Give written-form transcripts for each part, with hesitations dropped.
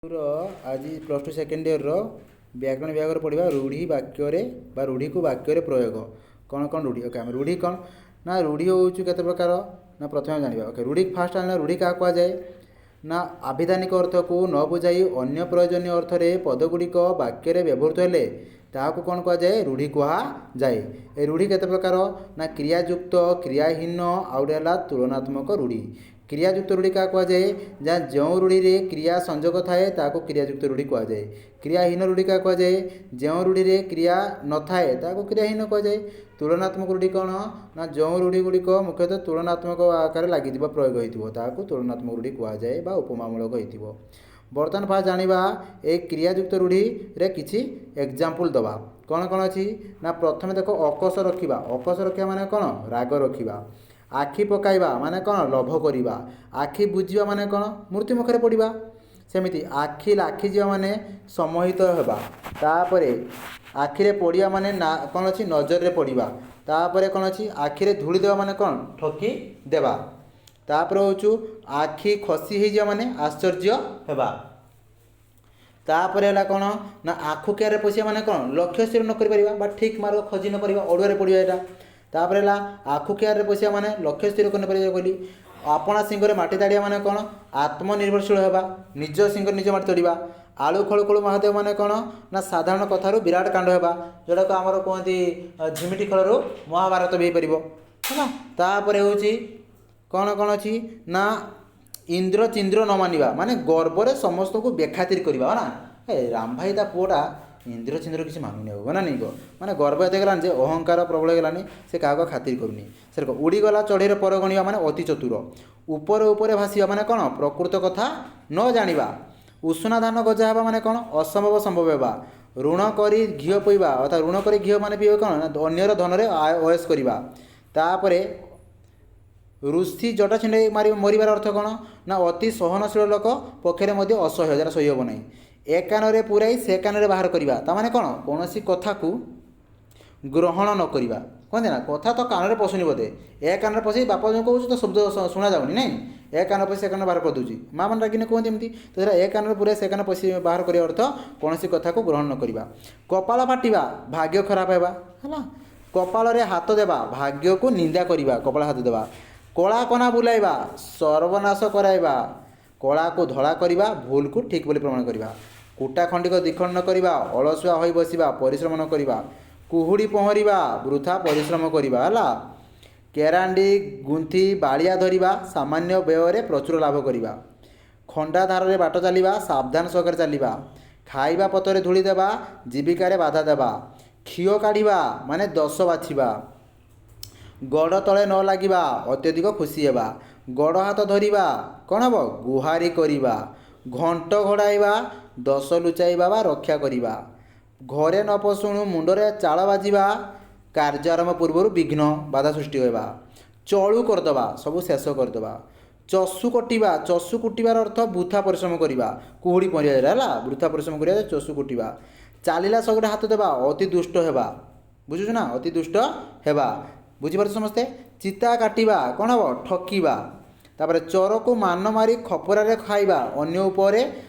ର ଆଜି plus two second ଇୟର୍ର ବ୍ୟାକରଣ ବିଭାଗରେ ପଢ଼ିବା ରୂଢ଼ି ବାକ୍ୟରେ ବା ରୂଢ଼ିକୁ ବାକ୍ୟରେ ପ୍ରୟୋଗ। କ'ଣ କ'ଣ ରୂଢ଼ି? ଓକେ, ଆମେ ରୂଢ଼ି କ'ଣ ନା ରୂଢ଼ି ହେଉଛି କେତେ ପ୍ରକାର ନା ପ୍ରଥମେ ଜାଣିବା। ଓକେ, ରୂଢ଼ି ଫାଷ୍ଟ ଆଣିଲା। ରୂଢ଼ି କାହାକୁ କୁହାଯାଏ ନା ଆଭିଧାନିକ ଅର୍ଥକୁ ନ ବୁଝାଇ ଅନ୍ୟ ପ୍ରୟୋଜନୀୟ ଅର୍ଥରେ ପଦଗୁଡ଼ିକ ବାକ୍ୟରେ ବ୍ୟବହୃତ ହେଲେ ତାହାକୁ କ'ଣ କୁହାଯାଏ? ରୂଢ଼ି କୁହାଯାଏ। ଏ ରୂଢ଼ି କେତେ ପ୍ରକାର ନା କ୍ରିୟାଯୁକ୍ତ, କ୍ରିୟାହୀନ, ଆଉ ଗୋଟେ ହେଲା ତୁଳନାତ୍ମକ ରୂଢ଼ି। କ୍ରିୟାଯୁକ୍ତ ରୂଢ଼ି କାହା କୁହାଯାଏ? ଯାହା ଯେଉଁ ରୂଢ଼ିରେ କ୍ରିୟା ସଂଯୋଗ ଥାଏ, ତାହାକୁ କ୍ରିୟାଯୁକ୍ତ ରୂଢ଼ି କୁହାଯାଏ। କ୍ରିୟାହୀନ ରୂଢ଼ି କାହା କୁହାଯାଏ? ଯେଉଁ ରୂଢ଼ିରେ କ୍ରିୟା ନଥାଏ, ତାହାକୁ କ୍ରିୟାହୀନ କୁହାଯାଏ। ତୁଳନାତ୍ମକ ରୂଢ଼ି କ'ଣ ନା ଯେଉଁ ରୂଢ଼ି ଗୁଡ଼ିକ ମୁଖ୍ୟତଃ ତୁଳନାତ୍ମକ ଆକାରରେ ଲାଗିଥିବ, ପ୍ରୟୋଗ ହୋଇଥିବ, ତାହାକୁ ତୁଳନାତ୍ମକ ରୂଢ଼ି କୁହାଯାଏ ବା ଉପମାମୂଳକ ହୋଇଥିବ। ବର୍ତ୍ତମାନ ଫାଷ୍ଟ ଜାଣିବା ଏଇ କ୍ରିୟାଯୁକ୍ତ ରୂଢ଼ିରେ କିଛି ଏକ୍ଜାମ୍ପଲ୍ ଦେବା। କ'ଣ କ'ଣ ଅଛି ନା ପ୍ରଥମେ ଦେଖ, ଅକଷ ରଖିବା। ଅକଷ ରଖିବା ମାନେ କ'ଣ? ରାଗ ରଖିବା। ଆଖି ପକାଇବା ମାନେ କ'ଣ? ଲୋଭ କରିବା। ଆଖି ବୁଜିବା ମାନେ କ'ଣ? ମୃତ୍ୟୁ ମୁଖରେ ପଡ଼ିବା। ସେମିତି ଆଖି ଲାଖିଯିବା ମାନେ ସମ୍ମୋହିତ ହେବା। ତାପରେ ଆଖିରେ ପଡ଼ିବା ମାନେ ନା କ'ଣ ଅଛି? ନଜରରେ ପଡ଼ିବା। ତାପରେ କ'ଣ ଅଛି? ଆଖିରେ ଧୂଳି ଦେବା ମାନେ କ'ଣ? ଠକି ଦେବା। ତାପରେ ହେଉଛୁ ଆଖି ଖସି ହେଇଯିବା ମାନେ ଆଶ୍ଚର୍ଯ୍ୟ ହେବା। ତାପରେ ହେଲା କ'ଣ ନା ଆଖୁ କିଆରେ ପଶିବା ମାନେ କ'ଣ? ଲକ୍ଷ୍ୟ ସ୍ଥିର ନ କରିପାରିବା ବା ଠିକ୍ ମାର୍ଗ ଖୋଜି ନ ପାରିବା, ଅଡ଼ୁଆରେ ପଡ଼ିବା ଏଇଟା। ତାପରେ ହେଲା ଆଖୁ କିଆରେ ପଶିବା ମାନେ ଲକ୍ଷ୍ୟ ସ୍ଥିର କରିନପାରିବା କହିଲି। ଆପଣା ଶିଙ୍ଗରେ ମାଟି ତାଡ଼ିବା ମାନେ କ'ଣ? ଆତ୍ମନିର୍ଭରଶୀଳ ହେବା, ନିଜ ଶିଙ୍ଗରେ ନିଜ ମାଟି ତଡ଼ିବା। ଆଳୁ ଖୋଳୁ ଖୋଳୁ ମହାଦେବ ମାନେ କ'ଣ ନା ସାଧାରଣ କଥାରୁ ବିରାଟ କାଣ୍ଡ ହେବା, ଯେଉଁଟାକୁ ଆମର କୁହନ୍ତି ଝିମିଟି ଖେଳରୁ ମହାଭାରତ ବି ହେଇପାରିବ, ହେଲା। ତାପରେ ହେଉଛି କ'ଣ କ'ଣ ଅଛି ନା ଇନ୍ଦ୍ର ଚିନ୍ଦ୍ର ନ ମାନିବା ମାନେ ଗର୍ବରେ ସମସ୍ତଙ୍କୁ ବେଖାତିର କରିବା, ନା ଏ ରାମ ଭାଇ ତା ପୁଅଟା ଇନ୍ଦ୍ର ଚିନ୍ଦ୍ର କିଛି ମାନୁନି ଆଉ, ନା ନାଇଁ କହ? ମାନେ ଗର୍ବ ଏତେ ହେଇଗଲାଣି ଯେ ଅହଙ୍କାର ପ୍ରବଳ ହେଇଗଲାଣି, ସେ କାହାକୁ ଖାତିର କରୁନି। ସେ ଉଡ଼ିଗଲା ଚଢ଼େଇର ପର ଗଣିବା ମାନେ ଅତି ଚତୁର। ଉପରେ ଉପରେ ଭାସିବା ମାନେ କ'ଣ? ପ୍ରକୃତ କଥା ନ ଜାଣିବା। ଉଷୁନା ଧାନ ଗଜା ହେବା ମାନେ କ'ଣ? ଅସମ୍ଭବ ସମ୍ଭବ ହେବା। ଋଣ କରି ଘିଅ ପିଇବା, ଅର୍ଥାତ୍ ଋଣ କରି ଘିଅ ମାନେ ପିଇବା କ'ଣ ନା ଅନ୍ୟର ଧନରେ ଅୟସ କରିବା। ତାପରେ ଋଷି ଜଟା ଛିଣ୍ଡାଇ ମାରି ମରିବାର ଅର୍ଥ କ'ଣ ନା ଅତି ସହନଶୀଳ ଲୋକ ପକ୍ଷରେ ମଧ୍ୟ ଅସହ୍ୟ, ଯାହା ସହି ହେବ ନାହିଁ। ଏ କାନରେ ପୁରାଇ ସେ କାନରେ ବାହାର କରିବା, ତା ମାନେ କ'ଣ? କୌଣସି କଥାକୁ ଗ୍ରହଣ ନ କରିବା। କୁହନ୍ତି ନା କଥା ତ କାନରେ ପଶୁନି ବୋଧେ, ଏ କାନରେ ପଶି ବାପା ଯେଉଁ କହୁଛୁ ତ ଶବ୍ଦ ଶୁଣାଯାଉନି, ନାଇଁ ଏ କାନରେ ପଶି ସେ କାନରେ ବାହାର କରିଦେଉଛି, ମା ମାନେ ରାଗିନେ କୁହନ୍ତି ଏମିତି। ତ ସେଇଟା ଏ କାନରେ ପୁରାଇ ସେ କାନରେ ପଶି ବାହାର କରିବା ଅର୍ଥ କୌଣସି କଥାକୁ ଗ୍ରହଣ ନ କରିବା। କପାଳ ଫାଟିବା, ଭାଗ୍ୟ ଖରାପ ହେବା, ହେଲା। କପାଳରେ ହାତ ଦେବା, ଭାଗ୍ୟକୁ ନିନ୍ଦା କରିବା, କପାଳ ହାତ ଦେବା। କଳା କନା ବୁଲାଇବା, ସର୍ବନାଶ କରାଇବା। କଳାକୁ ଧଳା କରିବା, ଭୁଲକୁ ଠିକ୍ ବୋଲି ପ୍ରମାଣ କରିବା। କୁଟା ଖଣ୍ଡିକ ଦ୍ୱିଖଣ୍ଡ କରିବା, ଅଳସୁଆ ହୋଇ ବସିବା, ପରିଶ୍ରମ ନ କରିବା। କୁହୁଡ଼ି ପହଁରିବା, ବୃଥା ପରିଶ୍ରମ କରିବା, ହେଲା। କେରାଣ୍ଡି ଗୁନ୍ଥି ବାଳିଆ ଧରିବା, ସାମାନ୍ୟ ବ୍ୟୟରେ ପ୍ରଚୁର ଲାଭ କରିବା। ଖଣ୍ଡା ଧାରରେ ବାଟ ଚାଲିବା, ସାବଧାନ ସହକାରେ ଚାଲିବା। ଖାଇବା ପତରେ ଧୂଳି ଦେବା, ଜୀବିକାରେ ବାଧା ଦେବା। ଖିଅ କାଢ଼ିବା ମାନେ ଦୋଷ ବାଛିବା। ଗୋଡ଼ ତଳେ ନ ଲାଗିବା, ଅତ୍ୟଧିକ ଖୁସି ହେବା। ଗୋଡ଼ ହାତ ଧରିବା କ'ଣ ହେବ? ଗୁହାରି କରିବା। ଘଣ୍ଟ ଘୋଡ଼ାଇବା, ଦୋଷ ଲୁଚାଇବା ବା ରକ୍ଷା କରିବା। ଘରେ ନ ପଶୁଣୁ ମୁଣ୍ଡରେ ଚାଳ ବାଜିବା, କାର୍ଯ୍ୟ ଆରମ୍ଭ ପୂର୍ବରୁ ବିଘ୍ନ ବାଧା ସୃଷ୍ଟି ହେବା। ଚଳୁ କରିଦେବା, ସବୁ ଶେଷ କରିଦେବା। ଚଷୁ କଟିବା, ଚଷୁ କୁଟିବାର ଅର୍ଥ ବୃଥା ପରିଶ୍ରମ କରିବା, କୁହୁଡ଼ି ପହଁରିବା ହେଲା, ବୃଥା ପରିଶ୍ରମ କରିବା ଚଷୁ କୁଟିବା। ଚାଲିଲା ଶଗଡ଼େ ହାତ ଦେବା, ଅତି ଦୁଷ୍ଟ ହେବା, ବୁଝୁଛୁ ନା? ଅତି ଦୁଷ୍ଟ ହେବା, ବୁଝିପାରୁଛ ସମସ୍ତେ? ଚିତା କାଟିବା କ'ଣ ହେବ? ଠକିବା। ତାପରେ ଚୋରକୁ ମାନ ମାରି ଖପରାରେ ଖାଇବା, ଅନ୍ୟ ଉପରେ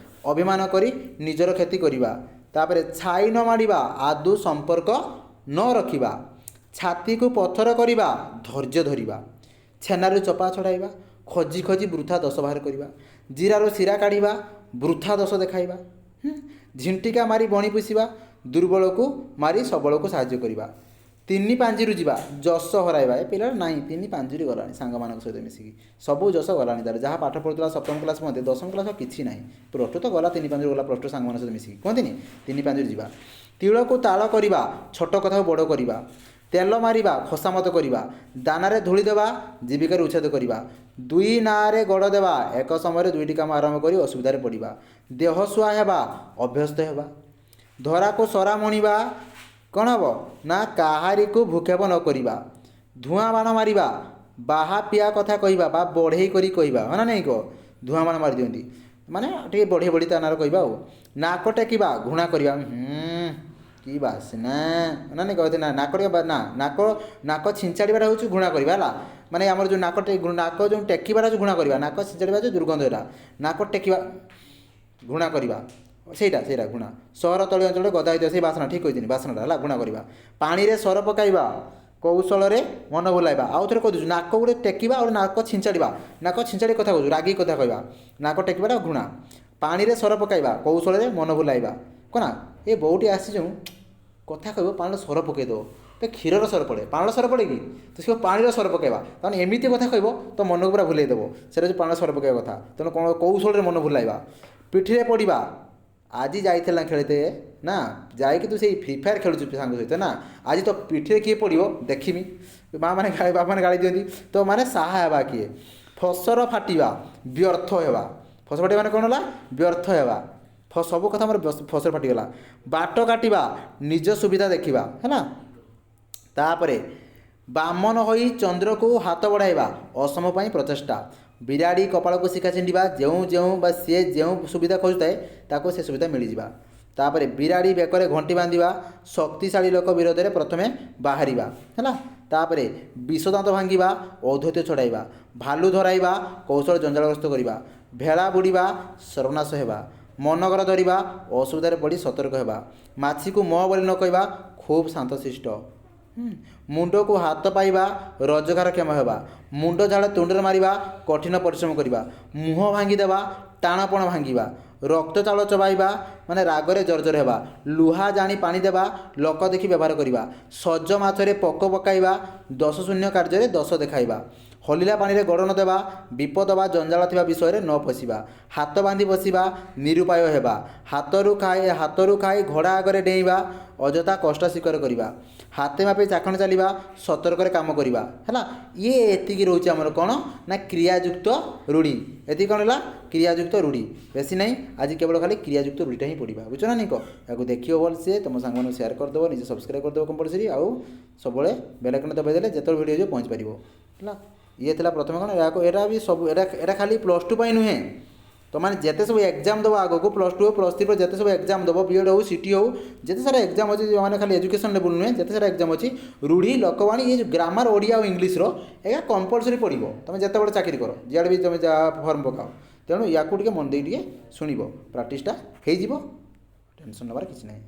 ଅଭିମାନ କରି ନିଜର କ୍ଷତି କରିବା। ତାପରେ ଛାଇ ନ ମାଡ଼ିବା, ଆଦୌ ସମ୍ପର୍କ ନ ରଖିବା। ଛାତିକୁ ପଥର କରିବା, ଧୈର୍ଯ୍ୟ ଧରିବା। ଛେନାରୁ ଚୋପା ଛଡ଼ାଇବା, ଖୋଜି ଖୋଜି ବୃଥା ଦୋଷ ବାହାର କରିବା। ଜିରାରୁ ଶିରା କାଢ଼ିବା, ବୃଥା ଦୋଷ ଦେଖାଇବା। ଝିଣ୍ଟିକା ମାରି ବଣି ପୋଷିବା, ଦୁର୍ବଳକୁ ମାରି ସବଳକୁ ସାହାଯ୍ୟ କରିବା। ତିନି ପାଞ୍ଜିରୁ ଯିବା, ଯଶ ହରାଇବା। ଏ ପିଲାଟା ନାହିଁ, ତିନି ପାଞ୍ଜିରୁ ଗଲାଣି ସାଙ୍ଗମାନଙ୍କ ସହିତ ମିଶିକି, ସବୁ ଯଶ ଗଲାଣି ତାର। ଯାହା ପାଠ ପଢ଼ୁଥିଲା ସପ୍ତମ କ୍ଲାସ୍ ପର୍ଯ୍ୟନ୍ତ, ଦଶମ କ୍ଲାସ୍ କିଛି ନାହିଁ। ପ୍ଲସ୍ ଟୁ ତ ଗଲା, ତିନି ପାଞ୍ଜିରୁ ଗଲା ପ୍ଲସ୍ ଟୁ ସାଙ୍ଗମାନଙ୍କ ସହିତ ମିଶିକି। କୁହନ୍ତିନି ତିନି ପାଞ୍ଜିରୁ ଯିବା। ତିଳକୁ ତାଳ କରିବା, ଛୋଟ କଥାକୁ ବଡ଼ କରିବା। ତେଲ ମାରିବା, ଖୋସାମତ କରିବା। ଦାନାରେ ଧୂଳି ଦେବା, ଜୀବିକାରୁ ଉଚ୍ଛେଦ କରିବା। ଦୁଇ ନାଁରେ ଗୋଡ଼ ଦେବା, ଏକ ସମୟରେ ଦୁଇଟି କାମ ଆରମ୍ଭ କରି ଅସୁବିଧାରେ ପଡ଼ିବା। ଦେହସୁଆ ହେବା, ଅଭ୍ୟସ୍ତ ହେବା। ଧରାକୁ ସରା ମଣିବା କ'ଣ ହେବ ନା କାହାରିକୁ ଭୂକ୍ଷେପ ନ କରିବା। ଧୂଆଁ ବାଣ ମାରିବା, ବାହା ପିଆ କଥା କହିବା ବା ବଢ଼େଇ କରି କହିବା, ହଁ ନା ନାଇଁ କହ? ଧୂଆଁ ବାଣ ମାରି ଦିଅନ୍ତି ମାନେ ଟିକେ ବଢ଼େଇ ବଢ଼େଇ ତା ନାଁରେ କହିବା। ଆଉ ନାକ ଟେକିବା, ଘୃଣା କରିବା। କି ବାସ୍ନା, ନା ନାଇଁ କହନ୍ତି ନା ନାକ ଟିକେ ନା ନାକ ନାକ ଛିଞ୍ଚାଡ଼ିବାଟା ହେଉଛି ଘୃଣା କରିବା, ହେଲା। ମାନେ ଆମର ଯେଉଁ ନାକ ନାକ ଯେଉଁ ଟେକିବାଟା ହେଉଛି ଘୃଣା କରିବା, ନାକ ଛିଞ୍ଚାଡ଼ିବା ଯେଉଁ ଦୁର୍ଗନ୍ଧ, ହେଲା। ନାକ ଟେକିବା ଘୃଣା କରିବା, ସେଇଟା ସେଇଟା ଘୃଣା। ସହର ତଳି ଅଞ୍ଚଳରେ ଗଦା ହେଇଥିବା ସେଇ ବାସନା, ଠିକ୍ କହିଥିଲି ବାସନାଟା ହେଲା ଘୃଣା କରିବା। ପାଣିରେ ସର ପକାଇବା, କୌଶଳରେ ମନ ଭୁଲାଇବା। ଆଉ ଥରେ କହିଦେଉଛୁ, ନାକ ଗୋଟେ ଟେକିବା ଆଉ ନାକ ଛିଞ୍ଚାଡ଼ିବା। ନାକ ଛିଞ୍ଚାଡ଼ି କଥା କହୁଛୁ, ରାଗି କଥା କହିବା। ନାକ ଟେକିବାଟା ଘୃଣା। ପାଣିରେ ସର ପକାଇବା, କୌଶଳରେ ମନ ଭୁଲାଇବା। କ'ଣ ଏ ବୋଉଟି ଆସିଛି ଯେଉଁ କଥା କହିବ, ପାଣିରେ ସର ପକାଇଦେବ। ତ କ୍ଷୀରର ସର ପଡ଼େ, ପାଣିର ସର ପଡ଼େ କି? ତ ସେ ପାଣିର ସର ପକାଇବା, ତାମାନେ ଏମିତି କଥା କହିବ ତ ମନକୁ ପୁରା ଭୁଲେଇ ଦେବ। ସେଇଟା ହେଉଛି ପାଣିର ସର ପକାଇବା କଥା। ତେଣୁ କ'ଣ କୌଶଳରେ ମନ ଭୁଲାଇବା। ପିଠିରେ ପଡ଼ିବା, ଆଜି ଯାଇଥିଲା ଖେଳିତେ ନା, ଯାଇକି ତୁ ସେଇ ଫ୍ରି ଫାୟାର୍ ଖେଳୁଛୁ ସାଙ୍ଗ ସହିତ ନା, ଆଜି ତ ପିଠିରେ କିଏ ପଡ଼ିବ ଦେଖିମି। ମା' ମାନେ ଗାଳି, ବାପା ମାନେ ଗାଳି ଦିଅନ୍ତି। ତ ମାନେ ସାହା ହେବା କିଏ। ଫସର ଫାଟିବା, ବ୍ୟର୍ଥ ହେବା। ଫସର ଫାଟିବା ମାନେ କ'ଣ ହେଲା? ବ୍ୟର୍ଥ ହେବା। ସବୁ କଥା ମୋର ଫସର ଫାଟିଗଲା। ବାଟ କାଟିବା, ନିଜ ସୁବିଧା ଦେଖିବା, ହେଲା। ତାପରେ ବାମନ ହୋଇ ଚନ୍ଦ୍ରକୁ ହାତ ବଢ଼ାଇବା, ଅସମ ପାଇଁ ପ୍ରଚେଷ୍ଟା। ବିରାଡ଼ି କପାଳକୁ ଶିଖା ଛିଣ୍ଡିବା, ଯେଉଁ ଯେଉଁ ବା ସିଏ ଯେଉଁ ସୁବିଧା ଖୋଜୁଥାଏ ତାକୁ ସେ ସୁବିଧା ମିଳିଯିବା। ତାପରେ ବିରାଡ଼ି ବେକରେ ଘଣ୍ଟି ବାନ୍ଧିବା, ଶକ୍ତିଶାଳୀ ଲୋକ ବିରୋଧରେ ପ୍ରଥମେ ବାହାରିବା, ହେଲା। ତାପରେ ବିଷଦାନ୍ତ ଭାଙ୍ଗିବା, ଔଦ୍ଧତ୍ୟ ଛଡ଼ାଇବା। ଭାଲୁ ଧରାଇବା, କୌଶଳ ଜଞ୍ଜାଳଗ୍ରସ୍ତ କରିବା। ଭେଳା ବୁଡ଼ିବା, ସର୍ବନାଶ ହେବା। ମନଗର ଧରିବା, ଅସୁବିଧାରେ ପଡ଼ି ସତର୍କ ହେବା। ମାଛିକୁ ମ ବୋଲି ନ କହିବା, ଖୁବ୍ ଶାନ୍ତଶିଷ୍ଟ। ମୁଣ୍ଡକୁ ହାତ ପାଇବା, ରୋଜଗାରକ୍ଷମ ହେବା। ମୁଣ୍ଡ ଝାଳ ତୁଣ୍ଡରେ ମାରିବା, କଠିନ ପରିଶ୍ରମ କରିବା। ମୁହଁ ଭାଙ୍ଗିଦେବା, ଟାଣପଣ ଭାଙ୍ଗିବା। ରକ୍ତ ଚାଉଳ ଚବାଇବା ମାନେ ରାଗରେ ଜର୍ଜର ହେବା। ଲୁହା ଜାଣି ପାଣି ଦେବା, ଲୋକ ଦେଖି ବ୍ୟବହାର କରିବା। ସଜ ମାଛରେ ପୋକ ପକାଇବା, ଦୋଷ ଶୂନ୍ୟ କାର୍ଯ୍ୟରେ ଦୋଷ ଦେଖାଇବା। ହଲିଲା ପାଣିରେ ଗୋଡ଼ ନ ଦେବା, ବିପଦ ବା ଜଞ୍ଜାଳ ଥିବା ବିଷୟରେ ନ ପଶିବା। ହାତ ବାନ୍ଧି ବସିବା, ନିରୁପାୟ ହେବା। ହାତରୁ ଖାଇ ଘୋଡ଼ା ଆଗରେ ଡେଇଁବା, ଅଯଥା କଷ୍ଟ ସ୍ୱୀକାର କରିବା। ହାତେ ମାପି ଚାଖଣ ଚାଲିବା, ସତର୍କରେ କାମ କରିବା, ହେଲା। ଇଏ ଏତିକି ରହୁଛି ଆମର କ'ଣ ନା କ୍ରିୟାଯୁକ୍ତ ରୂଢ଼ି। ଏତିକି କ'ଣ ହେଲା? କ୍ରିୟାଯୁକ୍ତ ରୂଢ଼ି। ବେଶୀ ନାହିଁ, ଆଜି କେବଳ ଖାଲି କ୍ରିୟାଯୁକ୍ତ ରୂଢ଼ିଟା ହିଁ ପଢ଼ିବା, ବୁଝୁଛ ନା ନିକ? ଏହାକୁ ଦେଖିବ ଭଲସେ, ତୁମ ସାଙ୍ଗମାନଙ୍କୁ ସେୟାର କରିଦେବ, ନିଜେ ସବସ୍କ୍ରାଇବ୍ କରିଦେବ କମ୍ପଲସରି, ଆଉ ସବୁବେଳେ ବେଲ୍ ଆଇକନ୍ ଦବାଇ ଦେଲେ ଯେତେବେଳେ ଭିଡ଼ିଓ ଯିବ ପହଞ୍ଚି ପାରିବ, ହେଲା। ଇଏ ଥିଲା ପ୍ରଥମେ କ'ଣ ଏହାକୁ, ଏଇଟା ବି ସବୁ ଏଇଟା ଖାଲି +2 ପାଇଁ ନୁହେଁ। ତୁମେ ଯେତେ ସବୁ ଏକ୍ଜାମ୍ ଦେବ ଆଗକୁ, +2 ହଉ, +3 ପରେ ଯେତେ ସବୁ ଏକ୍ଜାମ୍ ଦେବ, ବି ଏଡ଼୍ ହଉ, ସି ଟି ହଉ, ଯେତେ ସାରା ଏକ୍ଜାମ୍ ଅଛି, ମାନେ ଖାଲି ଏଜୁକେସନ୍ ଲେବୁଲ୍ ନୁହେଁ, ଯେତେ ସାରା ଏକ୍ଜାମ୍ ଅଛି, ରୂଢ଼ି, ଲୋକବାଣୀ, ଏ ଯେଉଁ ଗ୍ରାମାର ଓଡ଼ିଆ ଆଉ ଇଂଲିଶର ଏହା କମ୍ପଲସରି ପଡ଼ିବ। ତୁମେ ଯେତେବେଳେ ଚାକିରି କର, ଯୁଆଡ଼େ ବି ତୁମେ ଯାହା ଫର୍ମ ପକାଅ, ତେଣୁ ୟାକୁ ଟିକେ ମନ ଦେଇ ଟିକେ ଶୁଣିବ, ପ୍ରାକ୍ଟିସଟା ହେଇଯିବ, ଟେନସନ୍ ନେବାର କିଛି ନାହିଁ।